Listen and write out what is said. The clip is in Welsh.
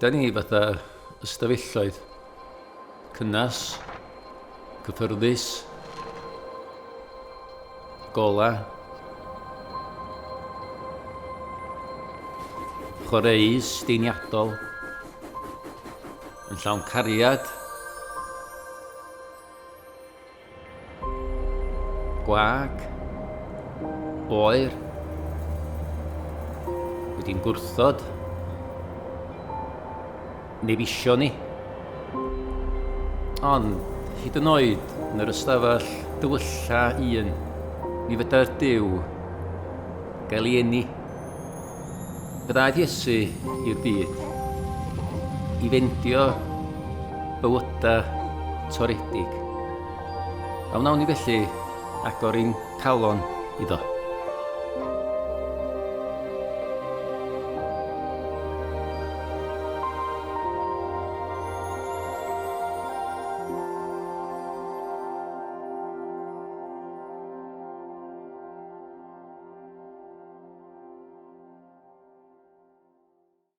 bywydau ni fatha ystafelloedd cynnas, cyffyrddus, gola, chwareus, deiniadol, yn llawn cariad, Gwag. Oer. Wedi'n gwrthod. Neb isio ni. Ond, hyd yn oed yn yr ystafell dywylla un, mi fydda'r Duw gael ei eni. Fe ddaeth Iesu i'r byd i fendio bywydau toredig. A wnawn ni felly agor ein calon iddo.